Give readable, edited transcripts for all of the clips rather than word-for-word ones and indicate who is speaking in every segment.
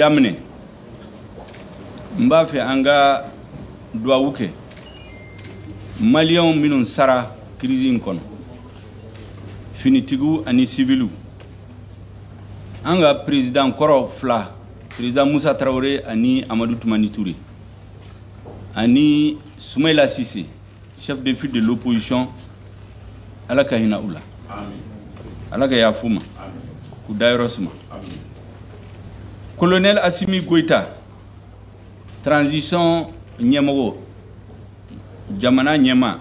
Speaker 1: daminɛ, n b'a fɛ an ka duwawu kɛ maliyɛnw minnu sara crise in kɔnɔ, finitigiw ani civiliw. An ka président kɔrɔ fila, président Musa Tarawele ani Amadu Tumani Ture, ani Soumaïla Cissé, chef de file de l'opposition, Ala ka hinɛ u la, Ala ka yafa u ma, k'u dayɔrɔ suma. Colonel Assimi Goïta, transition ɲɛmɔgɔ, jamana ɲɛma,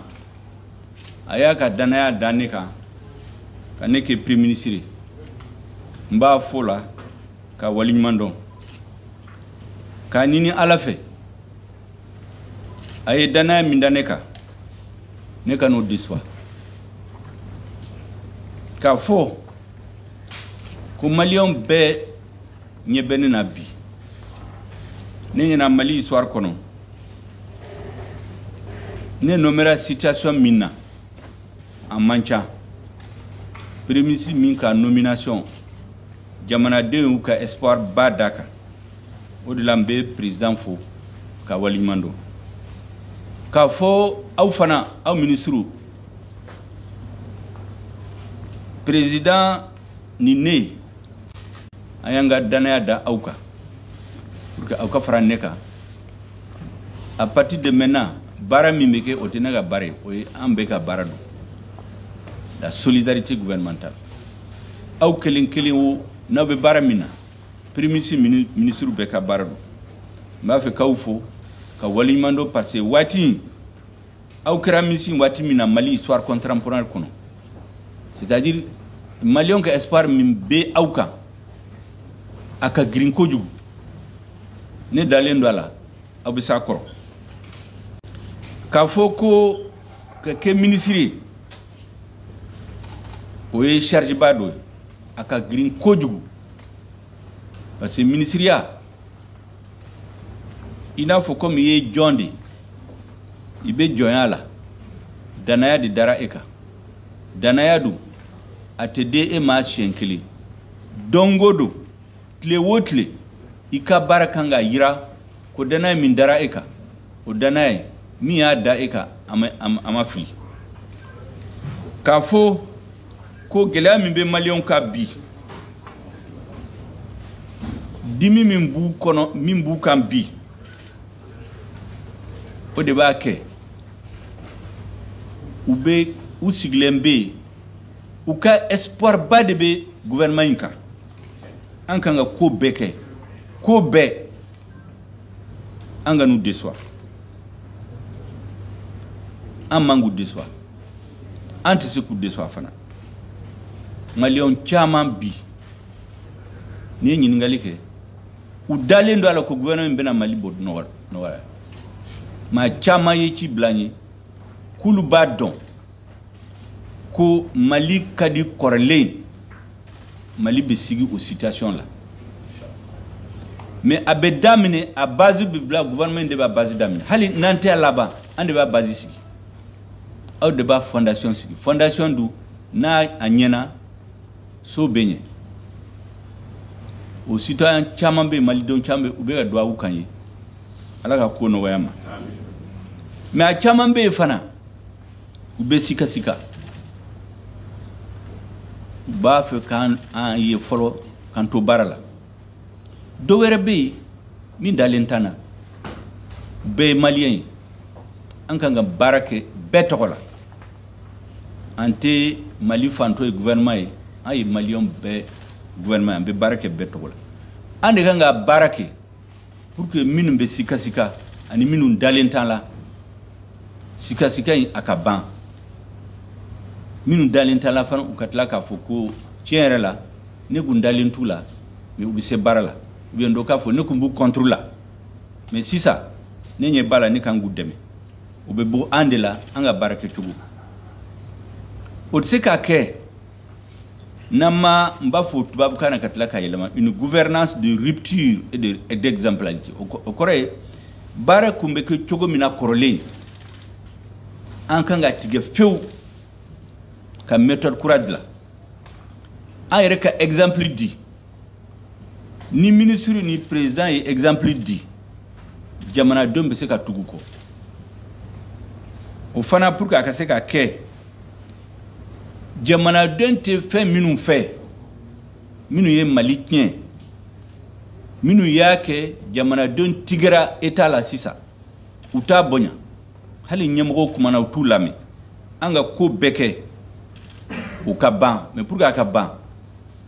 Speaker 1: a y'a ka danaya da ne kan ka ne kɛ premier ministre ye. N b'a fo la ka waleɲuman dɔn, k'a ɲini Ala fɛ a ye danaya min da ne kan, ne ka n'o déçoit. K'a fɔ ko maliyɛnw bɛɛ ɲɛ bɛ ne na bi, ne ɲɛna Mali histoire kɔnɔ, ne nommera situation min na a man ca. Premier ministre min ka nomination jamanadenw y'u ka espoir ba da kan, o de la n bɛ président fo ka waleɲuman dɔn. K'a fɔ aw fana, aw ministres, président ni ne, an y'an ka danaya da aw kan pour que aw ka fara ne kan. À partir de maintenant, baara min bɛ kɛ, o tɛ ne ka baara ye, o ye an bɛɛ ka baara don, la solidarité gouvernementale. Aw kelen kelen o, n'aw bɛ baara min na, premier ministre, ministre bɛɛ ka baara don. N b'a fɛ k'aw fo ka waleɲuman dɔn, parce que waati in, aw kɛra ministre waati min na Mali histoire contemporaine kɔnɔ, c'est-à-dire maliyɛnw ka espoir min bɛ aw kan, a ka girin kojugu. Ne dalen don a la, aw bɛ s'a kɔrɔ. K'a fɔ ko ka kɛ ministre ye, o ye charge ba dɔ ye, a ka girin kojugu, parce que ministiriya, i n'a fɔ komi i ye jɔn de, i bɛ jɔnya la, danaya de dara e kan. Danaya don, a tɛ di e ma siɲɛ kelen. Don o don, tile o tile, i ka baara kan ka yira ko danaya min dara e kan, o danaya ye min y'a da e kan, a ma fili. K'a fɔ ko gɛlɛya min bɛ maliyɛnw kan bi, dimi min b'u kɔnɔ, min b'u kan bi, o de b'a kɛ u bɛ u sigilen bɛ yen, u ka espoir ba de bɛ gouvernement in kan. An kan ka ko bɛɛ kɛ, ko bɛɛ, an ka n'u déçoit. An man k'u déçoit, an tɛ se k'u déçoit fana. Maliyɛnw caman bi, n'i ye ɲininkali kɛ, u dalen don a la ko gouvernement bɛna Mali bɔ nɔgɔ la. Maa caman ye ci bila n ye k'olu b'a dɔn ko Mali ka di kɔrɔlen, Mali bɛ sigi o situation la. Mais a bɛ daminɛ, a base bɛ bila, gouvernement de b'a base daminɛ. Hali n'an tɛ a laban, an de b'a base sigi, aw de b'a fondation sigi. Fondation dun, n'a a ɲɛna, so bɛ ɲɛ. O citoyen caman bɛ yen, malidenw caman bɛ yen, u bɛ ka duwawu kan ye, Ala ka ko nɔgɔya ma. Mais a caman bɛ yen fana, u bɛ sika sika, u b'a fɛ k'an an ye fɔlɔ k'an to baara la. Dɔ wɛrɛ bɛ yen min dalen t'an na, bɛɛ ye maliyɛn ye, an kan ka baara kɛ bɛɛ tɔgɔ la. An tɛ Mali fantɔ ye gouvernement ye, an ye maliyɛnw bɛɛ gouvernement ye, an bɛ baara kɛ bɛɛ tɔgɔ la. An de kan ka baara kɛ pour que minnu bɛ sika sika ani minnu dalen t'an la, sika sika in a ka ban. Minnu dalen t'a la fana, u ka tila k'a fɔ ko tiɲɛ yɛrɛ la, ne kun dalen t'u la, mais u bɛ se baara la. Ou bien dɔ k'a fɔ ne kun b'u contre la, mais sisan ne ɲɛ b'a la, ne kan k'u dɛmɛ. O bɛ bɔ an de la, an ka baara kɛcogo. O tɛ se ka kɛ n'an ma, n b'a fɔ tubabukan na ka tila k'a yɛlɛma, une gouvernance de rupture et d'exemplarité. O kɔrɔ ye baara kun bɛ kɛ cogo min na kɔrɔlen, an kan ka tigɛ fewu ka méthode kura dilan. An yɛrɛ ka exemple di. Ni ministre ni président ye exemple di, jamanadenw bɛ se ka tugu kɔ. O fana, pour que a ka se ka kɛ, jamanaden tɛ fɛn minnu fɛ, minnu ye Mali tiɲɛ, minnu y'a kɛ jamanadenw tigɛra état la sisan, u t'a bonya. Hali ɲɛmɔgɔw kumana, u t'u lamɛn. An ka ko bɛɛ kɛ o ka ban. Mais pour que a ka ban,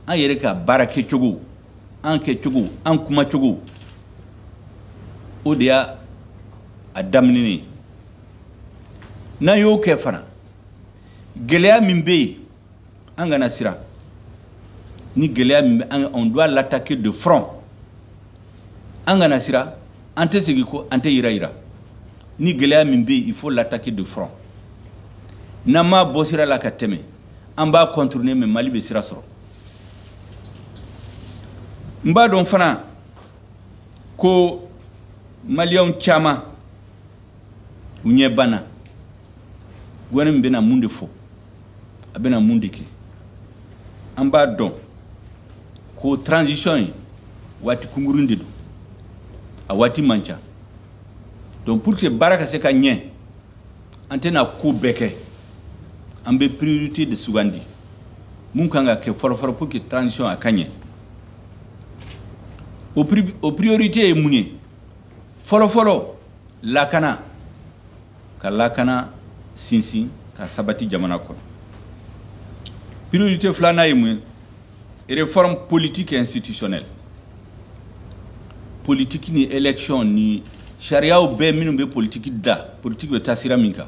Speaker 1: an yɛrɛ ka baara kɛcogo, an kɛcogo, an kumacogo, o de y'a a daminɛ ye. N'an y'o kɛ fana, gɛlɛya min bɛ yen, an kana siran. Ni gɛlɛya min bɛ an, on doit l'attaquer de front. An kana siran, an tɛ segin ko an tɛ yira yira. Ni gɛlɛya min bɛ yen, il faut l'attaquer de front. N'an m'a bɔ sira la ka tɛmɛ, an b'a contourner, mais Mali bɛ sira sɔrɔ. N b'a dɔn fana ko maliyɛnw caman u ɲɛ banna. Gouvernement bɛna mun de fɔ? A bɛna mun de kɛ? An b'a dɔn ko transition ye waati kunkurun de don, a waati man ca. Donc pour que baara ka se ka ɲɛ, an tɛna ko bɛɛ kɛ. An bɛ priorité de sugandi, mun kan ka kɛ fɔlɔ-fɔlɔ pour que transition a ka ɲɛ. O priorité ye mun ye? Fɔlɔ-fɔlɔ, lakana, ka lakana sinsin ka sabati jamana kɔnɔ. Priorité filanan ye mun ye? Réforme politique et institutionnelle. Politique ni élection ni sariyaw bɛɛ minnu bɛ politique da, politique bɛ taa sira min kan,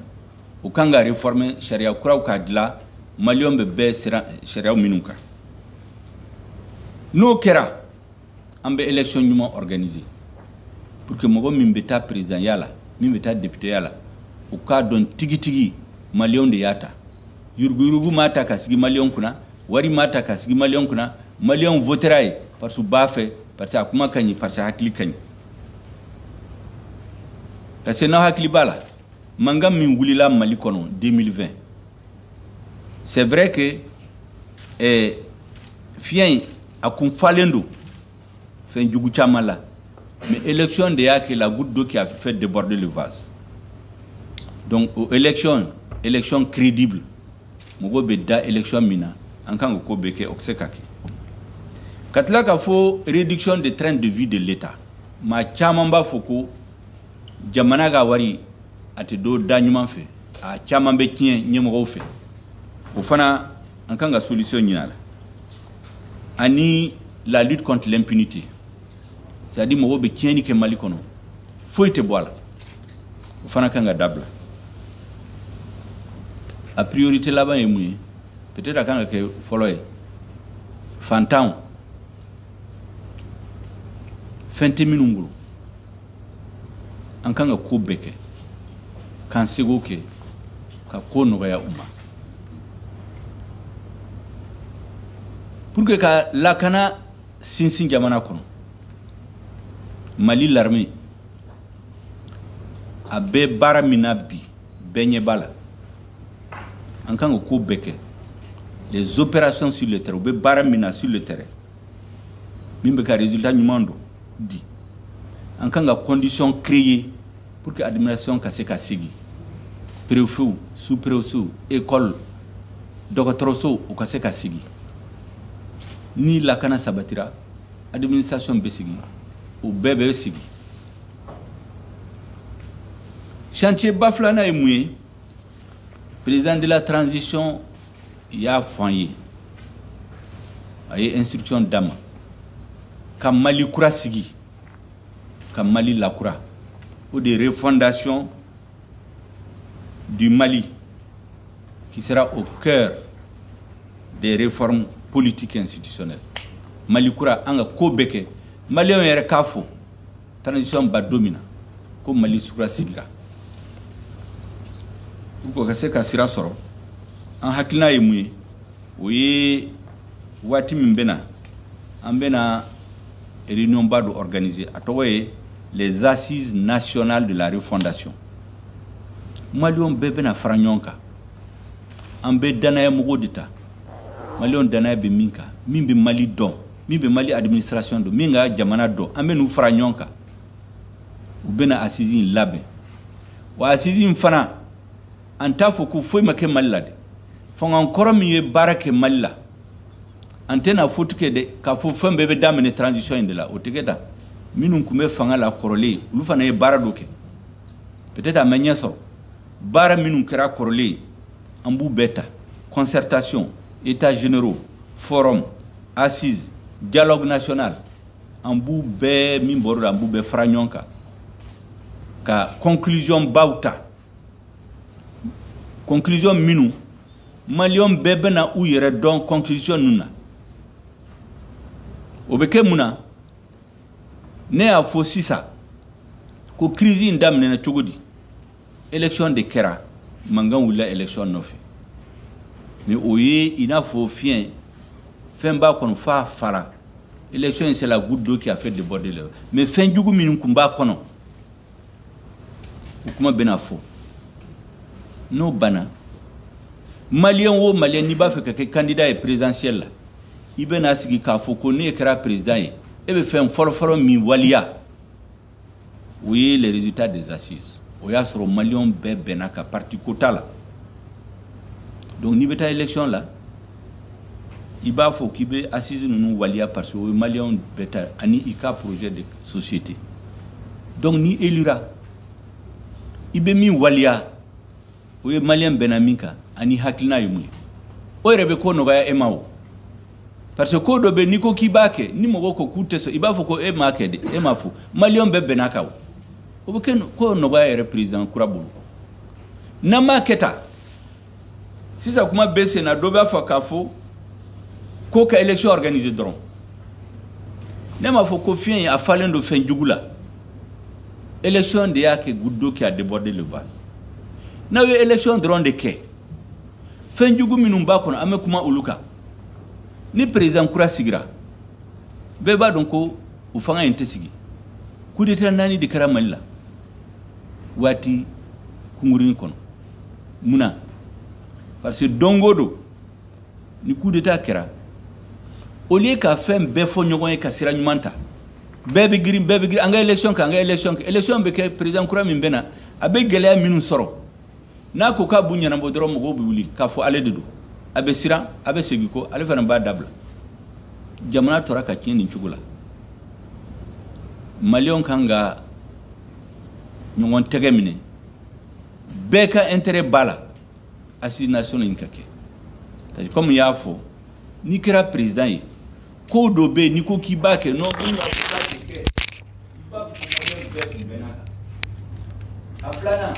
Speaker 1: o kan ka réformer, sariya kuraw k'a dilan, maliyɛnw bɛ bɛɛ sira sariyaw minnu kan. N'o kɛra, an bɛ élection ɲuman organiser pour que mɔgɔ min bɛ taa présidentya la, min bɛ taa députéya la, u k'a dɔn tigitigi maliyɛnw de y'a ta. Yuruguyurugu m'a ta ka sigi maliyɛnw kunna, wari m'a ta ka sigi maliyɛnw kunna. Maliyɛnw votera ye parce que u b'a fɛ, parce que a kuma ka ɲi, parce que hakili ka ɲi. Parce que n'aw hakili b'a la, mankan min wulila Mali kɔnɔ 2020, c'est vrai que fiɲɛ in a kun falen don fɛn jugu caman la, mais élection de y'a kɛ la goutte d'eau qui a fait déborder le vase. Donc o élection, élection crédible, mɔgɔw bɛ da élection min na, an kan ka ko bɛɛ kɛ o tɛ se ka kɛ. Ka tila ka fɔ réduction de train de vie de l'État, maa caman b'a fɔ ko jamana ka wari a tɛ don da ɲuman fɛ, a caman bɛ tiɲɛ ɲɛmɔgɔw fɛ. O fana, an kan ka solution ɲini a la. Ani la lutte contre l'impunité, c'est à dire mɔgɔw bɛ tiɲɛni kɛ Mali kɔnɔ, foyi tɛ bɔ a la, o fana kan ka dabila. A priorité laban ye mun ye? Peut-être a kan ka kɛ fɔlɔ ye, fantanw, fɛn tɛ minnu bolo, an kan ka ko bɛɛ kɛ k'an seko kɛ ka ko nɔgɔya u ma pour que ka lakana sinsin jamana kɔnɔ. Mali l'armée a bɛ baara min na bi, bɛɛ ɲɛ b'a la. An kan ka ko bɛɛ kɛ, les opérations sur le terrain, u bɛ baara min na sur le terrain, min bɛ ka résultat ɲuman don di, an kan ka condition créer pour que administration ka se ka segin, préfet, sous préfet, école, dɔgɔtɔrɔso, u ka se ka sigi. Ni lakana sabatira, administration bɛ sigi, o bɛɛ bɛ sigi. Chantier ba filanan ye mun ye? Président de la transition y'a fɔ an ye, a ye instruction d'a ma ka Mali kura sigi, ka Mali lakura. O de refondation du Mali qui sera au cœur des réformes politiques et institutionnelles. Mali kura, an ka ko bɛɛ kɛ, maliyɛnw yɛrɛ k'a fɔ transition ba don min na ko Mali kura sigira. Pour que ka se ka sira sɔrɔ, an hakilina ye mun ye? O ye waati min bɛ na, an bɛna réunion ba dɔ organiser, a tɔgɔ ye les Assises nationales de la refondation. Maliyɛnw bɛɛ bɛna fara ɲɔgɔn kan. An bɛ danaya mɔgɔw de ta, maliyɛnw danaya bɛ min kan, min bɛ Mali dɔn. Min bɛ Mali administration dɔn, min ka jamana dɔn, an bɛ n'u fara ɲɔgɔn kan. U bɛna assise in labɛn. Wa assise in fana, an t'a fɔ ko foyi ma kɛ Mali la dɛ. Fanga kɔrɔ min ye baara kɛ Mali la, an tɛna faute kɛ dɛ k'a fɔ fɛn bɛɛ bɛ daminɛ transition in de la. O tɛ kɛ tan. Minnu tun bɛ fanga la kɔrɔlen, olu fana ye baara dɔ kɛ, peut-être a ma ɲɛ sɔrɔ. Baara minnu kɛra kɔrɔlen, an b'u bɛɛ ta: concertation, états généraux, forum, assise, dialogue national. An b'u bɛɛ min bɔr'o la, an b'u bɛɛ fara ɲɔgɔn kan ka conclusion baw ta, conclusion minnu maliyɛn bɛɛ bɛna u yɛrɛ dɔn conclusion ninnu na. O bɛ kɛ mun na? Ne y'a fɔ sisan ko crise in daminɛna cogo di? Élection de kɛra, mankan wulila élection nɔfɛ. Mais o ye i n'a fɔ fiɲɛ, fɛn b'a kɔnɔ f'a fara. Élection in, c'est la goutte d'eau qui a fait déborder le. Mais fɛn jugu minnu tun b'a kɔnɔ, o kuma bɛna fɔ. N'o banna, maliyɛn o maliyɛn, n'i b'a fɛ ka kɛ candidat ye présidentiel la, i bɛna sigi k'a fɔ ko ne kɛra président ye, e bɛ fɛn fɔlɔfɔlɔ min waliya, o ye les résultats des assises. O y'a sɔrɔ maliyɛnw bɛɛ bɛnna ka parti ko t'a la. Donc n'i bɛ taa élection la, i b'a fɔ k'i bɛ assise ninnu waliya, parce que o ye maliyɛnw bɛɛ ta, ani i ka projet de société. Donc ni élira, i bɛ min waliya, o ye maliyɛn bɛnna min kan, ani hakilina ye mun ye. O yɛrɛ bɛ ko nɔgɔya e ma o, parce que ko dɔ bɛ, n'i ko k'i b'a kɛ, ni mɔgɔw ko k'u tɛ sɔn, i b'a fɔ ko e m'a kɛ dɛ, e m'a fɔ, maliyɛnw bɛɛ bɛn'a kan. O bɛ kɛ ko nɔgɔya yɛrɛ président kura bolo. N'an m'a kɛ tan sisan, kuma bɛ sen na, dɔ b'a fɔ k'a fɔ ko ka élection organiser dɔrɔn. Ne m'a fɔ ko fiɲɛ in a falen don fɛn jugu la. Élection de y'a kɛ goutte d'eau qui a débordé le vase. N'aw ye élection dɔrɔn de kɛ, fɛn jugu minnu b'a kɔnɔ, an bɛ kuma olu kan. Ni président kura sigira, bɛɛ b'a dɔn ko o fanga in tɛ sigi. Coup d'état naani de kɛra Mali la waati kunkurunin kɔnɔ. Mun na? Parce que don o don ni coup d'état kɛra, au lieu ka fɛn bɛɛ fɔ ɲɔgɔn ye ka sira ɲuman ta, bɛɛ bɛ girin, bɛɛ bɛ girin, an ka élection kɛ, an ka élection kɛ. Élection bɛ kɛ, président kura min bɛ na, a bɛ gɛlɛya minnu sɔrɔ, n'a ko k'a b'u ɲɛnabɔ dɔrɔn, mɔgɔw bɛ wuli k'a fɔ ale de don. A bɛ siran, a bɛ segin kɔ, ale fana b'a dabila. Jamana tora ka tiɲɛ nin cogo la. Maliyɛnw kan ka ɲɔgɔn tɛgɛ minɛ, bɛɛ ka intérêt b'a la assise nationale in ka kɛ. Comme n y'a fɔ, n'i kɛra président ye, ko dɔ bɛ yen, n'i ko k'i b'a kɛ, non, min b'a fɔ k'a tɛ kɛ, i b'a fɔ maliyɛn bɛɛ tun bɛn'a kan. A filanan,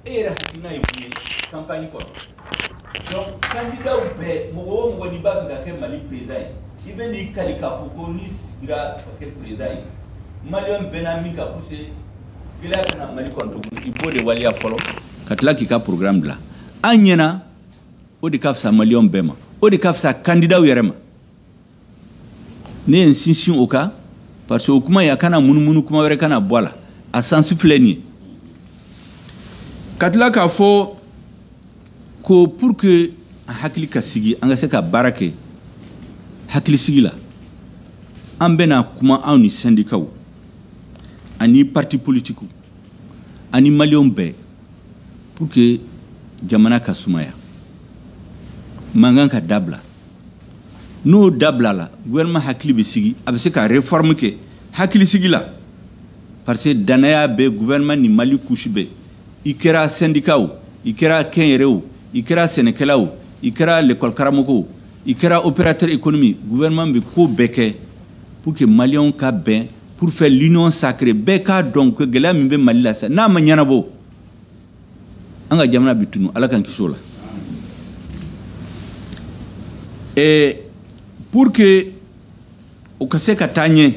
Speaker 1: e yɛrɛ hakilina ye mun ye campagne kɔnɔ? Donc candidat bɛɛ, mɔgɔ o mɔgɔ n'i b'a fɛ ka kɛ Mali président ye, i bɛ n'i kali k'a fɔ ko n'i sigira ka kɛ président ye, maliyɛn bɛnna min kan pour que gɛlɛya kana Mali kɔnɔ tuguni, i b'o de waleya fɔlɔ, ka tila k'i ka programme bila. An ɲɛna, o de ka fisa maliyɛnw bɛɛ ma, o de ka fisa candidat yɛrɛ ma. Ne ye n sinsin o kan, parce que o kuma in, a kana munumunu, kuma wɛrɛ kana bɔ a la. A sens filɛ nin ye. Ka tila k'a fɔ ko pour que an hakili ka sigi, an ka se ka baara kɛ hakilisigi la, an bɛna kuma anw ni syndicats ani parti politiques ani maliyɛnw bɛɛ, pour que jamana ka sumaya, mankan ka dabila. N'o dabila la, gouvernement hakili bɛ sigi, a bɛ se ka réforme kɛ hakilisigi la, parce que danaya bɛ gouvernement ni Mali couche bɛɛ. I kɛra syndicat o, i kɛra kɛnyɛrɛ o, i kɛra sɛnɛkɛla o, i kɛra l'école karamɔgɔ o, i kɛra opérateur économique, gouvernement bɛ ko bɛɛ kɛ pour que maliyɛnw ka bɛn, pour faire l'union sacrée. Bɛɛ k'a dɔn ko gɛlɛya min bɛ Mali la sisan, n'a ma ɲɛnabɔ, an ka jamana bɛ tunu. Ala k'an kisi o la. Et pour que o ka se ka taa ɲɛ,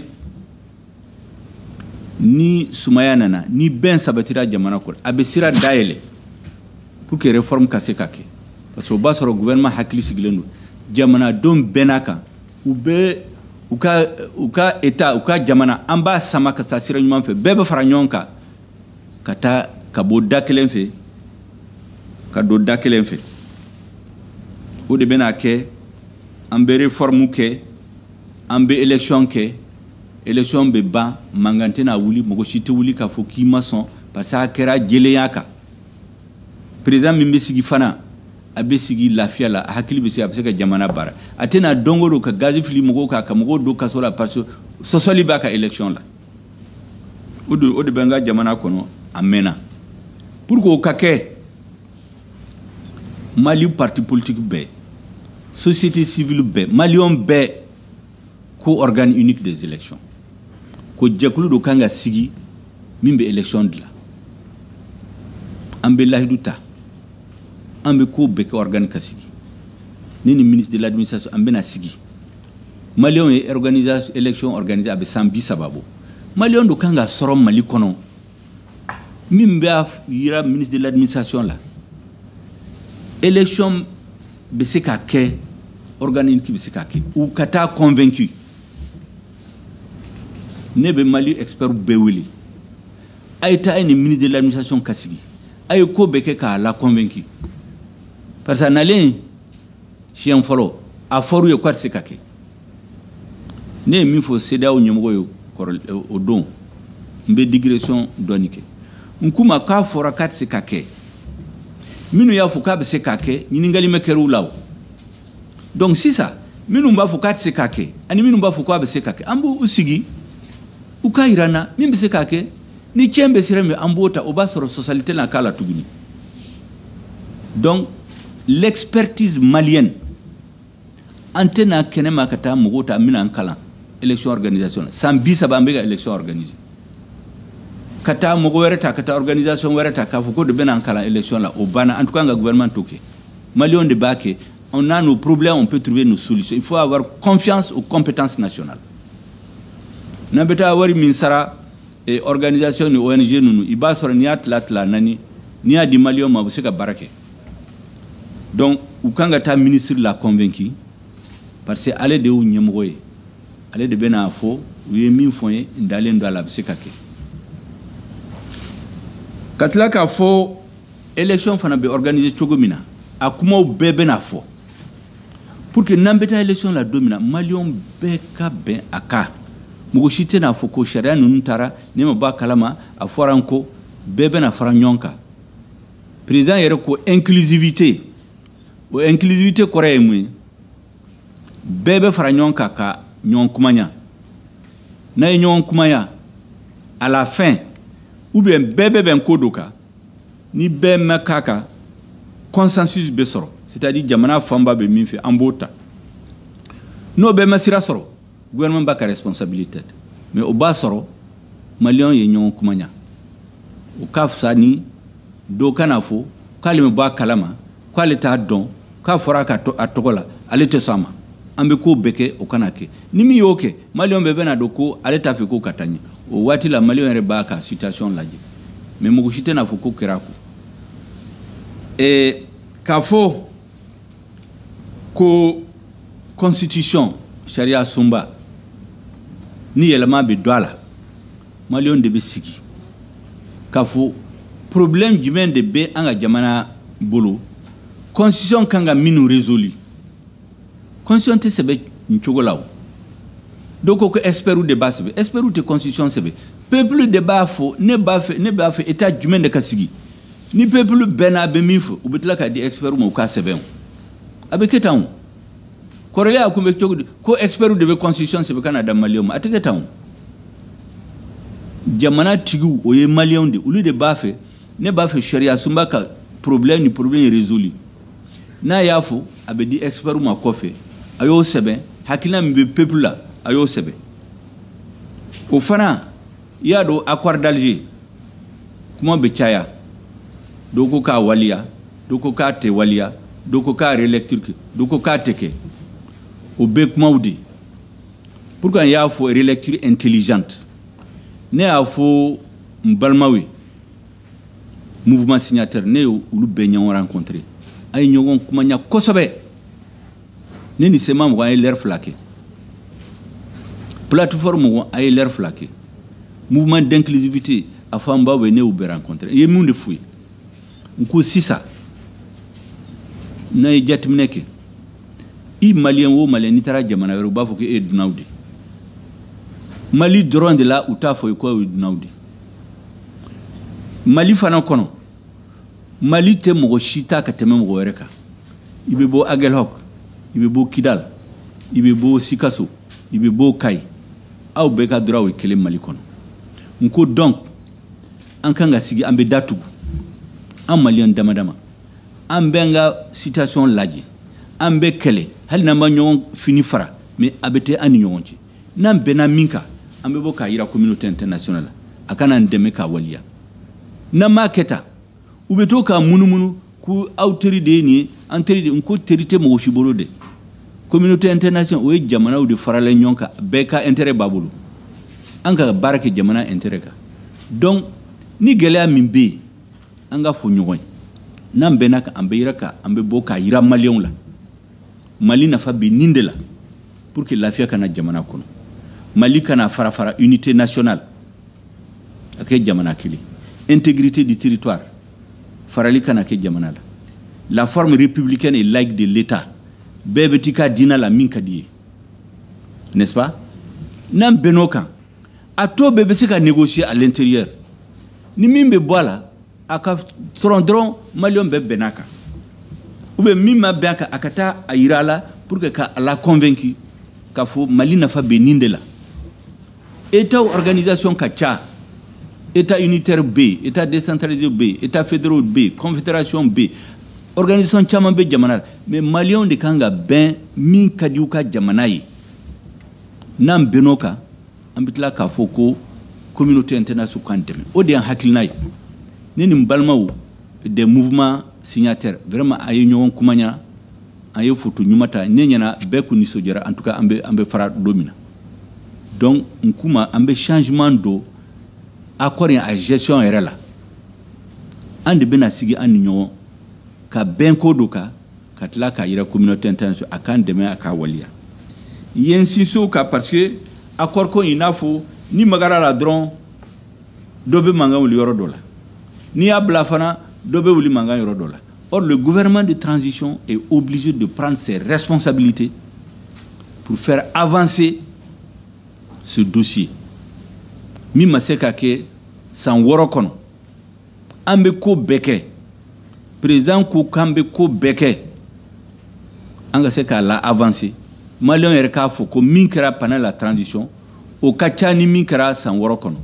Speaker 1: ni sumaya nana, ni bɛn sabatira jamana kɔnɔ, a bɛ sira dayɛlɛ pour que réforme ka se ka kɛ, parce que o b'a sɔrɔ gouvernement hakili sigilen don, jamanadenw bɛɛ n'a kan, u bɛ u ka état, u ka jamana, an b'a sama ka taa sira ɲuman fɛ. Bɛɛ bɛ fara ɲɔgɔn kan ka taa, ka bɔ da kelen fɛ ka don da kelen fɛ. O de bɛna kɛ an bɛ réforme kɛ. An bɛ élection kɛ, élection bɛ ban, mankan tɛna wuli, mɔgɔ si tɛ wuli k'a fɔ k'i ma sɔn, parce que a kɛra jɛlenya kan. Président min bɛ sigi fana, a bɛ sigi lafiya la, a hakili bɛ se, a bɛ se ka jamana baara. A tɛna don o don ka gazi fili mɔgɔw kan, ka mɔgɔw don kaso la, parce que sɔsɔli b'a ka élection la. O de bɛ n ka jamana kɔnɔ a mɛnna. Pour que o ka kɛ, Mali parti politique bɛɛ, société civile bɛɛ, maliyɛn bɛɛ ko organe unique des élections, ko jɛkulu dɔ kan ka sigi min bɛ élection dilan. An bɛ lahidu ta, an bɛ ko bɛɛ kɛ organe ka sigi. Ne ni ministre de l'Administration, an bɛna sigi. Maliyɛnw ye organisation élection organisée, a bɛ san 30 bɔ. Maliyɛn dɔ kan ka sɔrɔ Mali kɔnɔ min b'a yira ministre de l'Administration la, élection bɛ se ka kɛ, organe unique bɛ se ka kɛ. U ka taa convaincu. Ne bɛ Mali expert bɛɛ wele, a ye taa, a ye ni ministre de l'Administration ka sigi, a ye ko bɛɛ kɛ k'a la convaincu, parce que a nalen siɲɛ fɔlɔ, a fɔr'u ye k'a tɛ se ka kɛ. Ne ye min fɔ CEDEAO ɲɛmɔgɔ ye kɔrɔ o don, n bɛ digression dɔɔni kɛ. N k'u ma k'a fɔra k'a tɛ se ka kɛ, minnu y'a fɔ k'a bɛ se ka kɛ, ɲininkali ma kɛra u la o. Donc sisan, minnu b'a fɔ k'a tɛ se ka kɛ ani minnu b'a fɔ k'a bɛ se ka kɛ, an b'u sigi, u k'a yira n na min bɛ se k'a kɛ. Ni tiɲɛ bɛ sira min, an b'o ta. O b'a sɔrɔ sɔsɔli tɛna k'a la tuguni. Donc l'expertise malienne, an tɛna kɛnɛma ka taa mɔgɔw ta, an bɛna an kalan élection organisation na. San 30 an bɛ ka élection organiser, ka taa mɔgɔ wɛrɛ ta, ka taa organisation wɛrɛ ta, k'a fɔ ko de bɛna an kalan élection la, o banna. En tout cas, an ka gouvernement t'o kɛ, maliyɛnw de b'a kɛ. On a nos problèmes, on peut trouver nos solutions. Il faut avoir confiance aux compétences nationales. N'an bɛ taa wari min sara organisation ni ONG ninnu, i b'a sɔrɔ n'i y'a tila tila naani, n'i y'a di maliyɛnw ma, u bɛ se ka baara kɛ. Donc u kan ka taa ministre la convaincu, parce que ale de y'u ɲɛmɔgɔ ye, ale de bɛna fɔ u ye min fɔ n ye, n dalen don a la, a bɛ se ka kɛ. Ka tila k'a fɔ élection fana bɛ organiser cogo min na, a kumaw bɛɛ bɛna fɔ, pour que n'an bɛ taa élection la don min na, maliyɛnw bɛɛ ka bɛn a kan. Mɔgɔ si tɛna fɔ ko sariya ninnu taara, ne ma bɔ a kalama, a fɔra n ko. Bɛɛ bɛna fara ɲɔgɔn kan. Président yɛrɛ ko inclusivité. O inclusivité kɔrɔ ye mun ye? Bɛɛ bɛ fara ɲɔgɔn kan ka ɲɔgɔn kumaya. N'a ye ɲɔgɔn kumaya, à la fin, ou bien bɛɛ bɛ bɛn ko dɔ kan, ni bɛɛ ma k'a kan, consensus bɛ sɔrɔ, c'est à dire jamana fanba bɛ min fɛ, an b'o ta. N'o bɛɛ ma sira sɔrɔ, gouvernement b'a ka responsabilité. Mais o b'a sɔrɔ maliyɛnw ye ɲɔgɔn kumaya. O ka fisa ni dɔw kana fɔ k'ale ma bɔ a kalama, k'ale t'a dɔn, k'a fɔra a tɔgɔ la, ale tɛ sɔn a ma. An bɛ ko bɛɛ kɛ o kana kɛ. Ni min y'o kɛ, maliyɛnw bɛɛ bɛna dɔn ko ale t'a fɛ ko ka taa ɲɛ. O waati la, maliyɛnw yɛrɛ b'a ka situation lajɛ, mais mɔgɔ si tɛna fɔ ko kɛra ko k'a fɔ ko constitution, sariya sunba, ni yɛlɛma bɛ don a la, maliyɛnw de bɛ sigi k'a fɔ problème jumɛn de bɛ an ka jamana bolo, constitution kan ka minnu résolu. Constitution tɛ sɛbɛn nin cogo la. O dɔw ko ko experts de b'a sɛbɛn. Experts tɛ constitution sɛbɛn, peuple de b'a fɔ ne b'a fɛ état jumɛn de ka sigi. Ni peuple bɛɛ n'a bɛ min fɔ, u bɛ tila k'a di experts ma, u k'a sɛbɛn. O a bɛ kɛ tan. O kɔrɔlen, a kun bɛ cogo di ko experts de bɛ constitution sɛbɛn ka na da maliyɛnw ma? A tɛ kɛ tan. O jamana tigiw, o ye maliyɛnw de, olu de b'a fɛ, ne b'a fɛ sariya sunba ka problème ni problème résolu. N'a y'a fɔ, a bɛ di expert ma kɔfɛ, a y'o sɛbɛn. Hakilina min bɛ peuple la, a y'o sɛbɛn. O fana, i y'a dɔn, accord d'Alger kuma bɛ caya. Dɔw ko k'a waliya, dɔw ko k'a tɛ waliya, dɔw ko k'a relecture kɛ, dɔw ko k'a tɛ kɛ. O bɛɛ kumaw de. Pourquoi n y'a fɔ relecture intelligente? Ne y'a fɔ n balimaw ye, mouvement signataire, ne ye olu bɛɛ ɲɔgɔn rencontré, an ye ɲɔgɔn kumanya kosɛbɛ. Ne ni CMA mɔgɔ, an ye lɛri 2 kɛ. Plateforme mɔgɔ, an ye lɛri 2 kɛ. Mouvement d'inclusivité, a fanba bɛ, ne y'u bɛɛ rencontré. I ye mun de f'u ye? N ko sisan, n'a ye jateminɛ kɛ, i maliyɛn o maliyɛn, n'i taara jamana wɛrɛ, u b'a fɔ ko e ye dunanw de. Mali dɔrɔn de la u t'a fɔ ko ye dunanw de. Mali fana kɔnɔ, Mali tɛ mɔgɔ si ta ka tɛmɛ mɔgɔ wɛrɛ kan. I bɛ bɔ Aguelhok, i bɛ bɔ Kidal, i bɛ bɔ Sikaso, i bɛ bɔ Kayi, aw bɛɛ ka droit ye kelen Mali kɔnɔ. N ko donc an kan ka sigi, an bɛ datugu an maliyɛn dama dama, an bɛ an ka situation lajɛ, an bɛ kɛlɛ hali n'an ma ɲɔgɔn fini fara, mais a bɛ tɛ an ni ɲɔgɔn cɛ. N'an bɛnna min kan, an bɛ bɔ k'a yira communauté internationale la, a kana an dɛmɛ k'a waleya. N'an m'a kɛ tan, u bɛ to k'a munumunu ko aw teri de ye nin ye, an teri de. N ko teri tɛ mɔgɔ si bolo dɛ. Communauté internationale, o ye jamanaw de faralen ɲɔgɔn kan, bɛɛ ka intérêt b'a bolo. An ka baara kɛ jamana intérêt kan. Donc ni gɛlɛya min bɛ yen, an ka fɔ ɲɔgɔn ye. N'an bɛnna kan, an bɛ yira ka an bɛ bɔ k'a yira maliyɛnw la. Mali nafa bɛ nin de la pour que lafiya kana jamana kɔnɔ, Mali kana fara fara, unité nationale a kɛ jamana kelen, intégrité du territoire, farali kana kɛ jamana la, la forme républicaine et laïque de l'État, bɛɛ bɛ t'i ka diinɛ la min ka di ye, n'est-ce pas? N'an bɛnn'o kan, a tɔ bɛɛ bɛ se ka négocier à l'intérieur. Ni min bɛ bɔ a la, a ka sɔrɔ dɔrɔn maliyɛn bɛɛ bɛnn'a kan, ou bien min ma bɛn a kan, a ka taa a yira a la pour que ka a la convaincu k'a fɔ Mali nafa bɛ nin de la. État organisation ka ca, état unitaire bɛ yen, état décentralisé bɛ yen, état fédéraux bɛ yen, confédération bɛ yen, organisation caman bɛ jamana la, mais maliyɛnw de kan ka bɛn min ka di u ka jamana ye. N'an bɛnn'o kan, an bɛ tila k'a fɔ ko communauté internationale k'an dɛmɛ. O de y'an hakilina ye. Ne ni n balimaw des mouvements signataires, vraiment a ye ɲɔgɔn kuma ɲɛna, an ye photo ɲuman ta, ne ɲɛna bɛɛ kun nisɔndiyara. En tout cas, an bɛ fara don min na. Donc n kuma, an bɛ changement don accord in a gestion yɛrɛ la. An de bɛna sigi an ni ɲɔgɔn ka bɛn ko dɔ kan, ka tila k'a yira communauté internationale a k'an dɛmɛ a k'a waleya. Yen sinsin o kan, parce que accord ko in n'a fɔ ni magara la dɔrɔn, dɔ bɛ mankan wuli yɔrɔ dɔ la. N'i y'a bila fana, dɔ bɛ wuli mankan yɔrɔ dɔ la. Or le gouvernement de transition est obligé de prendre ses responsabilités pour faire avancer ce dossier. Min ma se ka kɛ san 6 kɔnɔ, an bɛ ko bɛɛ kɛ. Président ko k'an bɛ ko bɛɛ kɛ an ka se k'a la avancer. Maliyɛnw yɛrɛ k'a fɔ ko min kɛra pendant la transition, o ka ca ni min kɛra san 6 kɔnɔ.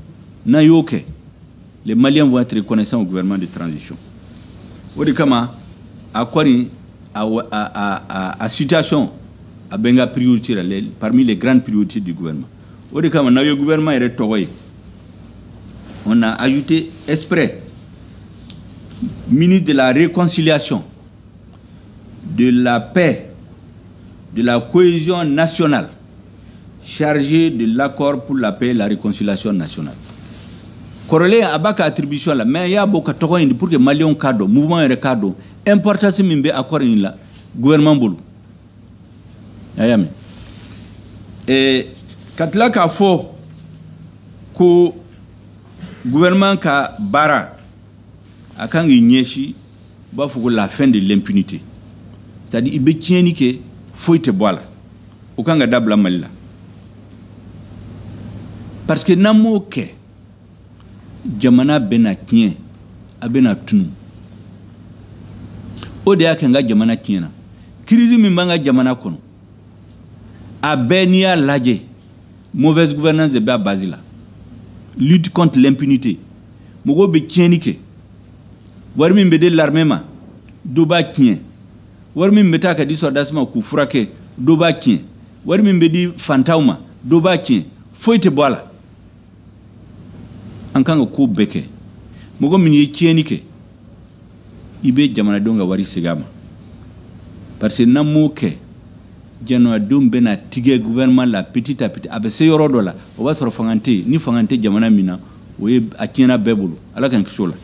Speaker 1: N'an y'o kɛ, les Maliens vont être reconnaissants au gouvernement de transition. O de kama accord in a situation a bɛ n ka priorité la, parmi les grandes priorités du gouvernement. O de kama n'aw ye gouvernement yɛrɛ tɔgɔ ye, on a ajouté exprès ministre de la Réconciliation, de la Paix, de la Cohésion nationale, chargé de l'accord pour la paix et la réconciliation nationale. Kɔrɔlen a b'a ka attribution la, mais y'a bɔ ka tɔgɔ in pour que maliyɛnw k'a dɔn, mouvement yɛrɛ k'a dɔn importance min bɛ accord in la gouvernement bolo. A y'a mɛn ka tila k'a fɔ ko gouvernement ka baara a kan k'i ɲɛsin, u b'a fɔ ko la fin de l'impunité, c'est à dire i bɛ tiɲɛni kɛ, foyi tɛ bɔ a la. O kan ka dabila Mali la, parce que n'an m'o kɛ, jamana bɛna tiɲɛ, a bɛna tunu. O de y'a kɛ n ka jamana tiɲɛna. Crise min b'an ka jamana kɔnɔ, a bɛɛ n'i y'a lajɛ, mauvaise gouvernance de bɛ a base la. Lutte contre l'impunité, mɔgɔw bɛ tiɲɛni kɛ, wari min bɛ di l'armée ma, dɔ b'a tiɲɛ. Wari min bɛ taa ka di sɔrɔdasi ma k'u furakɛ, dɔ b'a tiɲɛ. Wari min bɛ di fantanw ma, dɔ b'a tiɲɛ. Foyi tɛ bɔ a la. An kan ka ko bɛɛ kɛ, mɔgɔ min ye tiɲɛni kɛ, i bɛ jamanadenw ka wari segin a ma, parce que n'an m'o kɛ, jamanadenw bɛna tigɛ gouvernement la petit à petit. A bɛ se yɔrɔ dɔ la, o b'a sɔrɔ fanga tɛ yen. Ni fanga tɛ jamana min na, o ye a tiɲɛna bɛɛ bolo. Ala k'an kisi o la.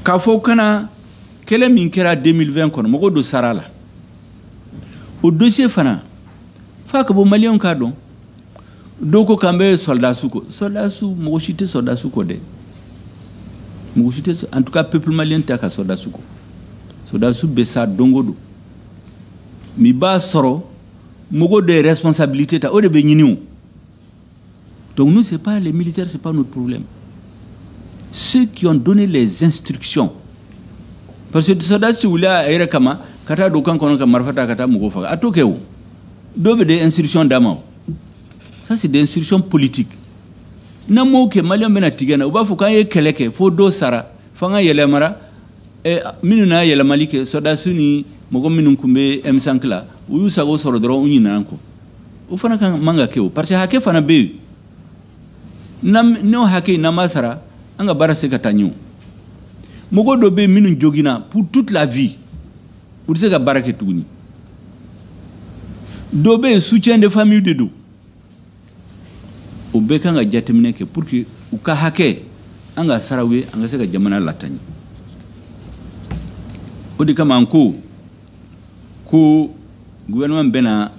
Speaker 1: K'a fɔ kana kɛlɛ min kɛra 2020 kɔnɔ, mɔgɔw don sara la, o dossier fana f'a ka bɔ maliyɛnw k'a dɔn. Dɔw ko k'an bɛ sɔrɔdasiw kɔ. Sɔrɔdasiw, mɔgɔ si tɛ sɔrɔdasiw kɔ dɛ, mɔgɔ si tɛ. En tout cas, peuple malien tɛ ka sɔrɔdasiw kɔ. Sɔrɔdasiw bɛ sa don o don, mais i b'a sɔrɔ mɔgɔw de ye responsabilité ta, o de bɛ ɲini. O Donc nous, c'est pas les militaires, c'est pas notre problème. Ceux qui ont donné les instructions, parce que sɔrɔdasi wulila a yɛrɛ kama ka taa don camp kɔnɔ ka marifa ta ka taa mɔgɔw faga, a t'o kɛ o. Dɔw bɛ des instructions d'a ma o. Ça, c'est des instructions politiques. N'an m'o kɛ, maliyɛn bɛna tigɛ na. U b'a fɔ k'an ye kɛlɛ kɛ fo dɔ sara, f'an ka yɛlɛmara. Minnu n'a yɛlɛmali kɛ, sɔrɔdasi ni mɔgɔ minnu tun bɛ M5 la, u y'u sago sɔrɔ dɔrɔn, u ɲinɛna an kɔ. O fana kan man ka kɛ o, parce que hakɛ fana bɛ yen. N'o hakɛ in n'an m'a sara, an ka baara se ka taa ɲɛ o. Mɔgɔ dɔ bɛ yen minnu joginna pour toute la vie, u tɛ se ka baara kɛ tuguni. Dɔ bɛ yen, soutien de famille de don. O bɛɛ kan ka jateminɛ kɛ pour que u ka hakɛ an ka sara u ye, an ka se ka jamana lataaɲɛ. O de kama an ko ko gouvernement bɛna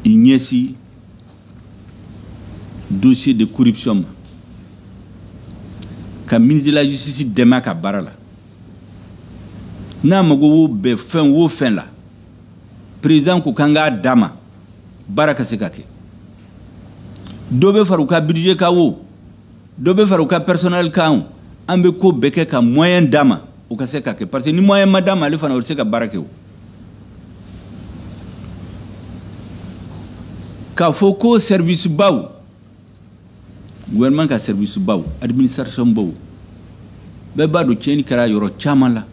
Speaker 1: i ɲɛsin dossier de corruption ma, ka ministre de la Justice dɛmɛ a ka baara la. N'a mago bɛ fɛn o fɛn la, président ko k'an k'a d'a ma, baara ka se ka kɛ. Dɔ bɛ fara u ka budget kan o, dɔ bɛ fara u ka personnel kan o, an bɛ ko bɛɛ kɛ ka moyen d'a ma, o ka se ka kɛ, parce que ni moyen ma d'a ma, ale fana o tɛ se ka baara kɛ o. K'a fɔ ko service baw, gouvernement ka service baw, administration baw, bɛɛ b'a dɔn tiɲɛni kɛra yɔrɔ caman la.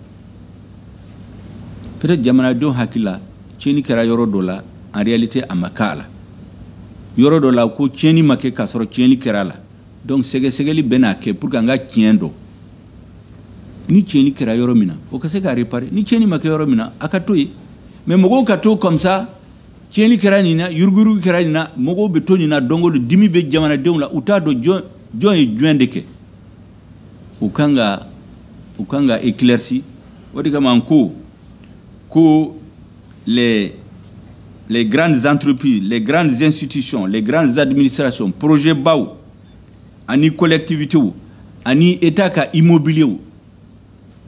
Speaker 1: Peut-être jamanadenw hakili la tiɲɛni kɛra yɔrɔ dɔ la, en réalité a ma k'a la. Yɔrɔ dɔ la ko tiɲɛni ma kɛ, k'a sɔrɔ tiɲɛni kɛra a la. Donc sɛgɛsɛgɛli bɛ n'a kɛ pour que an ka tiɲɛ dɔn. Ni tiɲɛni kɛra yɔrɔ min na, o ka se ka réparer. Ni tiɲɛni ma kɛ yɔrɔ min na, a ka to yen. Mais mɔgɔw ka to comme ça, tiɲɛni kɛra nin na, yuruguyurugu kɛra nin na, mɔgɔw bɛ to nin na don o don, dimi bɛ jamanadenw la, u t'a dɔn jɔn ye jumɛn de kɛ. U kan ka éclairci. O de kama n ko ko les grandes entreprises, les grandes institutions, les grandes administrations, projet baw ani collectivités ani état ka immobilier,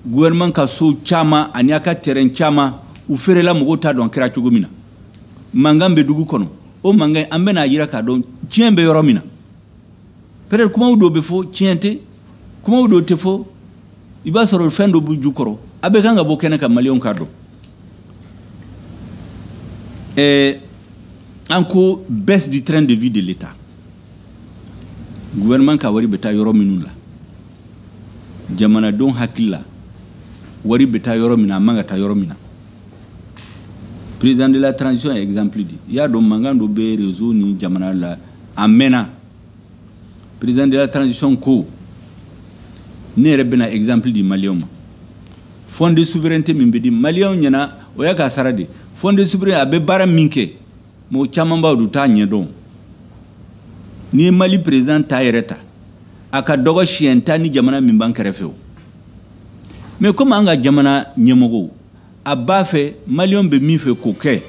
Speaker 1: gouvernement ka so caman ani a ka terrain caman, u feerela, mɔgɔw t'a dɔn kɛra cogo min na. Mankan bɛ dugu kɔnɔ, o mankan an bɛna yira k'a dɔn tiɲɛ bɛ yɔrɔ min na. Peut-être kumaw dɔw bɛ fɔ, tiɲɛ tɛ, kumaw dɔw tɛ fɔ, i b'a sɔrɔ fɛn dɔ b'u jukɔrɔ, a bɛ kan ka bɔ kɛnɛ kan, maliyɛnw k'a dɔn. An ko baisse du train de vie de l'État. Gouvernement ka wari bɛ taa yɔrɔ minnu la, jamanadenw hakili la wari bɛ taa yɔrɔ min na, a man ka taa yɔrɔ min na. Président de la transition ye exemple di. I y'a dɔn mankan dɔ bɛ réseau ni jamana la a mɛnna. Président de la transition ko ne yɛrɛ bɛna exemple di maliyɛnw ma. Fonds de souveraineté min bɛ di maliyɛnw ɲɛna, o y'a ka sara de. Fonds de souveraineté a bɛ baara min kɛ, mɔgɔ caman b'a dɔn, u t'a ɲɛdɔn. N'i ye Mali président ta yɛrɛ ta, a ka dɔgɔ siɲɛ 10 ni jamana min b'an kɛrɛfɛ o. Mais comme an ka jamana ɲɛmɔgɔw a b'a fɛ maliyɛnw bɛ min fɛ k'o kɛ,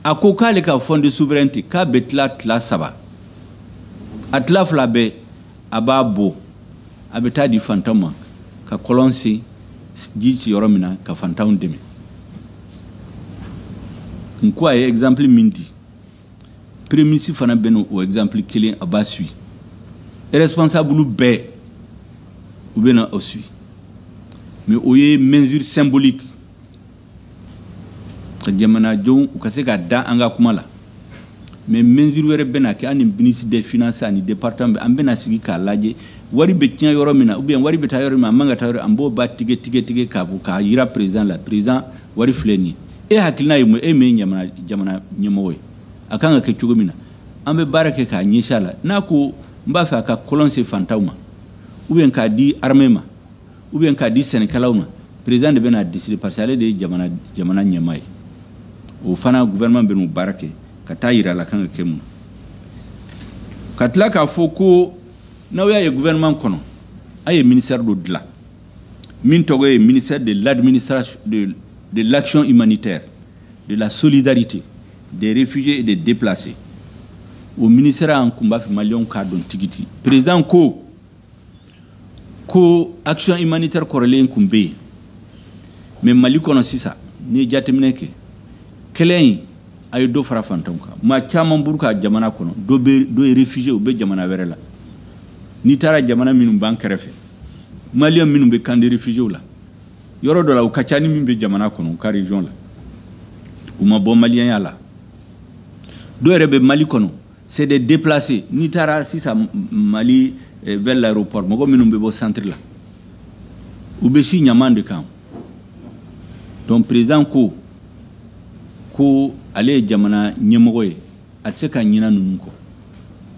Speaker 1: a ko k'ale ka fonds de souveraineté k'a bɛ tila tila saba, a tila fila bɛɛ a b'a bɔ, a bɛ taa di fantanw ma, ka kɔlɔn sen ji ci yɔrɔ min na, ka fantanw dɛmɛ. N ko a ye exemple min di, premier ministre fana bɛ n'o exemple kelen, a b'a suit. Responsable bɛɛ u bɛ na o suit, mais o ye mesure symbolique ka jamanadenw u ka se ka da an ka kuma la. Mais mesure wɛrɛ bɛna kɛ, an ni ministre des Finances ani département an bɛna sigi k'a lajɛ wari bɛ tiɲɛ yɔrɔ min na, ou bien wari bɛ taa yɔrɔ min na, a man ka taa yɔrɔ, an b'o ba tigɛ tigɛ tigɛ k'a bɔ k'a yira président la. Président, wari filɛ nin ye, e hakilina ye mun ye? E min ye jamana ɲɛmɔgɔ ye, a kan ka kɛ cogo min na, an bɛ baara kɛ k'a ɲɛsin a la. N'a ko n b'a fɛ a ka kɔlɔn se fantanw ma, ou bien k'a di armée ma, ou bien k'a di sɛnɛkɛlaw ma, président de bɛna décider, parce que ale de ye jamana ɲɛmaa ye. O fana gouvernement bɛ n'o baara kɛ ka taa yira a la kan ka kɛ mun na. Ka tila k'a fɔ ko n'aw y'a ye gouvernement kɔnɔ, a ye ministère dɔ dilan min tɔgɔ ye ministère de l'administration de l'action humanitaire, de la solidarité, des réfugiés et des déplacés. O ministère, an kun b'a fɛ maliyɛnw k'a dɔn tigiti. Président ko ko action humanitaire kɔrɔlen kun bɛ yen, mais Mali kɔnɔ sisan, n'i ye jateminɛ kɛ, kɛlɛ in A ye dɔ fara fantanw kan. Maa caman b'u ka jamana kɔnɔ, dɔ bɛ dɔ ye réfugié, u bɛ jamana wɛrɛ la. N'i taara jamana minnu b'an kɛrɛfɛ, maliyɛn minnu bɛ camp de réfugiés la, yɔrɔ dɔ la, u ka ca ni min bɛ jamana kɔnɔ, u ka région la. U ma bɔ maliyɛnya la. Dɔw yɛrɛ bɛ Mali kɔnɔ, c'est des déplacés. N'i taara sisan Mali vers l'aéroport, mɔgɔ minnu bɛ bɔ centre la, u bɛ si ɲaman de kan. Donc président ko ko ale ye jamana ɲɛmɔgɔ ye, a tɛ se ka ɲina ninnu kɔ.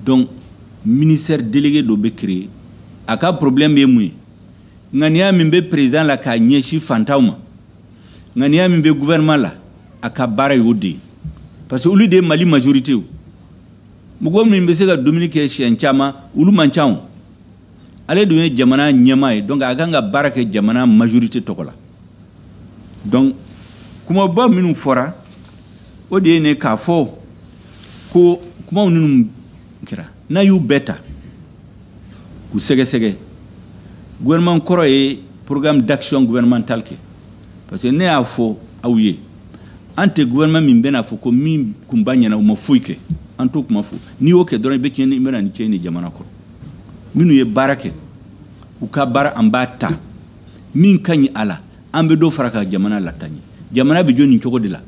Speaker 1: Donc ministère délégué dɔ bɛ créer. A ka problème ye mun ye? Ŋaniya min bɛ président la k'a ɲɛsin fantanw ma, ŋaniya min bɛ gouvernement la, a ka baara y'o de ye, parce que olu de ye Mali majorité. O mɔgɔ min bɛ se ka dumuni kɛ siɲɛ caman, olu man ca. O ale dun ye jamana ɲɛmaa ye, donc a kan ka baara kɛ jamana majorité tɔgɔ la. Donc kumaba minnu fɔra, o de ye ne k'a fɔ ko kumaw minnu kɛra, n'a y'u bɛɛ ta k'u sɛgɛsɛgɛ, gouvernement kɔrɔ ye programme d'action gouvernemental kɛ, parce que ne y'a fɔ aw ye, an tɛ gouvernement min bɛna fɔ ko min kunba ɲɛna, u ma foyi kɛ. An t'o kuma fɔ. N'i y'o kɛ dɔrɔn, i bɛ tiɲɛni, i bɛna ni tiɲɛni jamana kɔrɔ. Minnu ye baara kɛ, u ka baara, an b'a ta. Min ka ɲi a la, an bɛ dɔ fara ka jamana lataa ɲɛ. Jamana bɛ jɔ nin cogo de la.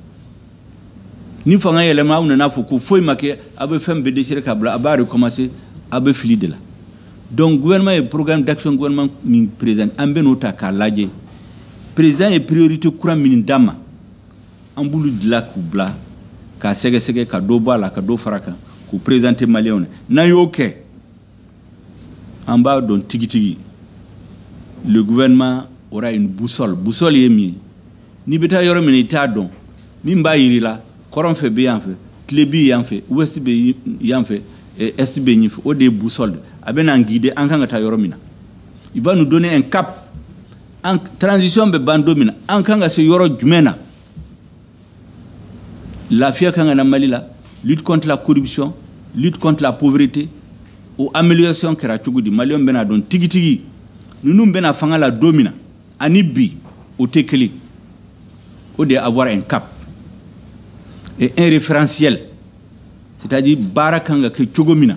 Speaker 1: Ni fanga yɛlɛma, aw nana fɔ ko foyi ma kɛ, aw bɛ fɛn bɛɛ déchirer ka bila, a b'a recommencer, aw bɛ fili de la. Donc gouvernement ye programme d'action gouvernement min présent, an bɛ n'o ta k'a lajɛ. Président ye priorité kura min d'an ma, an b'olu dilan k'u bila, k'a sɛgɛsɛgɛ, ka dɔ bɔ a la, ka dɔ fara kan, k'u présenter maliyɛnw na. N'an y'o kɛ, an b'a dɔn tigitigi, le gouvernement aura une boussole. Boussole ye min ye, n'i bɛ taa yɔrɔ min na, i t'a dɔn, min b'a yir'i la, kɔrɔn fɛ bɛ yan fɛ, tile bɛ yan fɛ, ouest bɛ yan fɛ, est bɛ yen fɛ, o de ye boussole. A bɛ n'an guider an kan ka taa yɔrɔ min na. Il va nous donner un cap. An transition bɛ ban don min na, an kan ka se yɔrɔ jumɛn na? Lafiya kan ka na Mali la, lutte contre la corruption, lutte contre la pauvreté, o amélioration kɛra cogo di? Maliyɛnw bɛna dɔn tigitigi, ninnu bɛna fanga la don min na ani bi, o tɛ kelen. O de ye avoir un cap et un référentiel, c'est-à-dire baara kan ka kɛ cogo min na,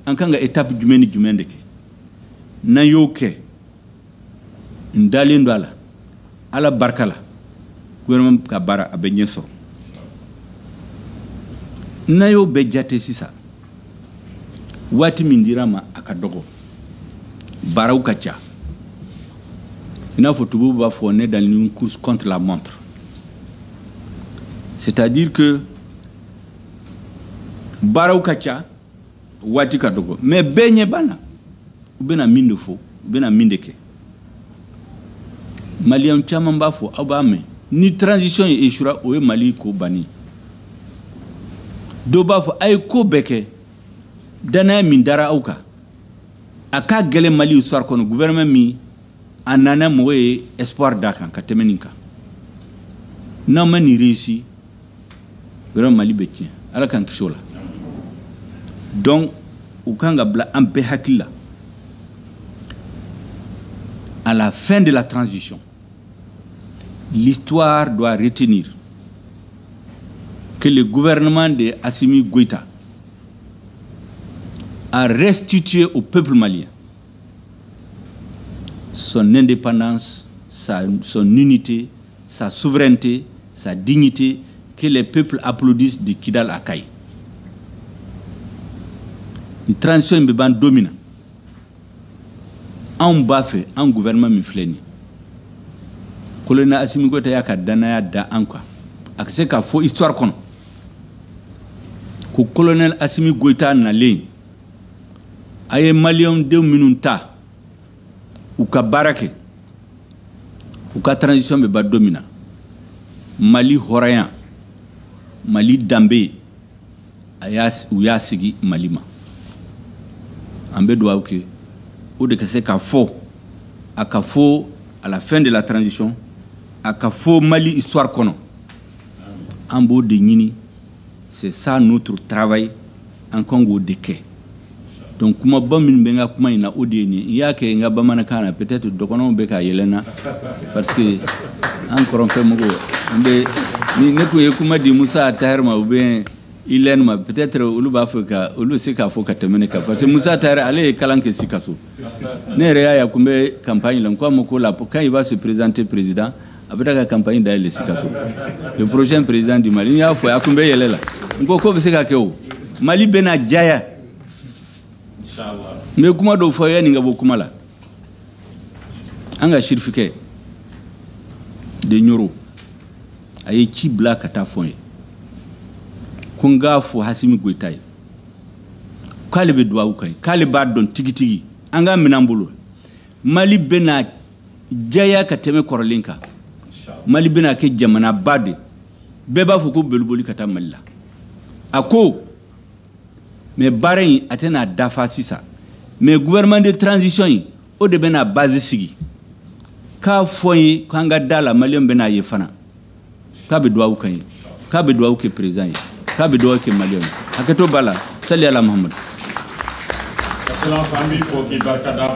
Speaker 1: an kan ka étape jumɛn ni jumɛn de kɛ. N'an y'o kɛ, n dalen don a la, Ala barika la, gouvernement ka baara a bɛ ɲɛ sɔrɔ. N'an y'o bɛɛ jate sisan, waati min dira ma, a ka dɔgɔ, baaraw ka ca. I n'a fɔ tubabu b'a fɔ, on est dans une course contre la montre, c'est-à-dire que baaraw ka ca, waati ka dɔgɔ, mais bɛɛ ɲɛ b'a la. U bɛna min de fɔ, u bɛna min de kɛ, maliyɛn caman b'a fɔ, aw b'a mɛn, ni transition ye échouera, o ye Mali ko banni. Dɔw b'a fɔ, a ye ko bɛɛ kɛ, danaya min dara aw kan, a ka gɛlɛn Mali histoire kɔnɔ, gouvernement min a nana, mɔgɔ ye espoir d'a kan ka tɛmɛ nin kan, n'aw ma nin réussi, vraiment Mali bɛ tiɲɛ. Ala k'an kisi o la. Donc u kan ka bila an bɛɛ hakili la, à la fin de la transition, l'histoire doit retenir que le gouvernement de Assimi Goïta a restitué au peuple malien son indépendance, son unité, sa souveraineté, sa dignité, que les peuples applaudissent de Kidal à Kayes. Ni transition bɛ ban don min na, anw b'a fɛ an gouvernement min filɛ nin ye, colonel Assimi Goïta y'a ka danaya da an kan, a ka se k'a fɔ histoire kɔnɔ ko colonel Assimi Goïta nalen, a ye maliyɛn denw minnu ta u ka baara kɛ, u ka transition bɛ ban don min na, Mali hɔrɔnya, Mali danbe, a y'a u y'a sigi Mali ma. An bɛ dugawu kɛ o de ka se k'a fɔ, a ka fɔ à la fin de la transition, a ka fɔ Mali histoire kɔnɔ. An b'o de ɲini, c'est ça notre travail, an kan k'o de kɛ. Donc kumaba minnu bɛ n ka kuma in na, o de ye nin. N y'a kɛ n ka bamanankan na, peut-être dɔgɔnɔw bɛ ka yɛlɛ n na, parce que an kɔrɔnfɛ mɔgɔw, an bɛ Ni ne kun ye kuma di Musa Tahir ma ou bien Ilène ma, peut-être olu b'a fɛ ka olu se k'a fɔ ka tɛmɛ ne kan, parce que Musa Tahir, ale ye kalan kɛ Sikaso. Ne yɛrɛ y'a ye, a kun bɛ campagne la. N ko a ma ko la, quand il va se présenter président, a bɛ taa ka campagne dayɛlɛ Sikaso, le prochain président du Mali. N y'a fɔ, a kun bɛ yɛlɛ la. N ko k'o bɛ se ka kɛ. O Mali bɛna jaya. N bɛ kuma dɔw fɔ yanni n ka bɔ kuma la. An ka sirifikɛ de Ɲoro, a ye ci bila ka taa fɔ n ye ko n k'a fɔ Hasimi Goyita ye k'ale bɛ duwawu kan ye, k'ale b'a dɔn tigitigi. An ka minɛn bolo, Mali bɛna jaya ka tɛmɛ kɔrɔlen kan. Mali bɛna kɛ jamanaba de, bɛɛ b'a fɔ ko boliboli ka taa Mali la. A ko mais baara in, a tɛna dafa sisan, mais gouvernement de transition in, o de bɛna base sigi. K'a fɔ n ye k'an ka da la, maliyɛn bɛna ye fana k'a bɛ duwawu kan ye, k'a bɛ duwawu kɛ président ye, k'a bɛ duwawu kɛ maliyɛn ye. Hakɛto b'a la. Sali ala Muhammad.
Speaker 2: Excellence, an b'i fo k'i barika da.